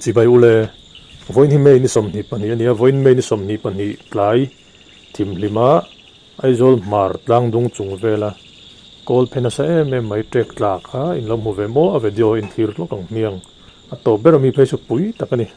Chibai ule, vawiin hi May ni 22 a ni a, vawiin May ni 22 tlai thimhlima Aizawl hmar tlangdung chung vela kawl phe nasa em em mai ṭek tla kha in lo hmu ve maw a video in thlir hlawk ang hmiang a tawp ber ami phei chu pui tak a ni.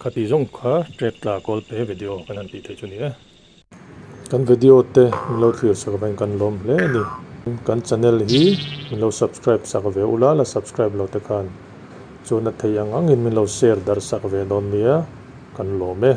Khati zawng kha trek tla kawl pe video kan han tih theih chu ni e. Kan video te min lo thlir sak avangin kan lawm hle a ni. Kan channel hi min lo subscribe sak ve ula, la subscribe lo te khan chuan a thei ang angin min lo share darh sak ve dawn nia, kan lawm e.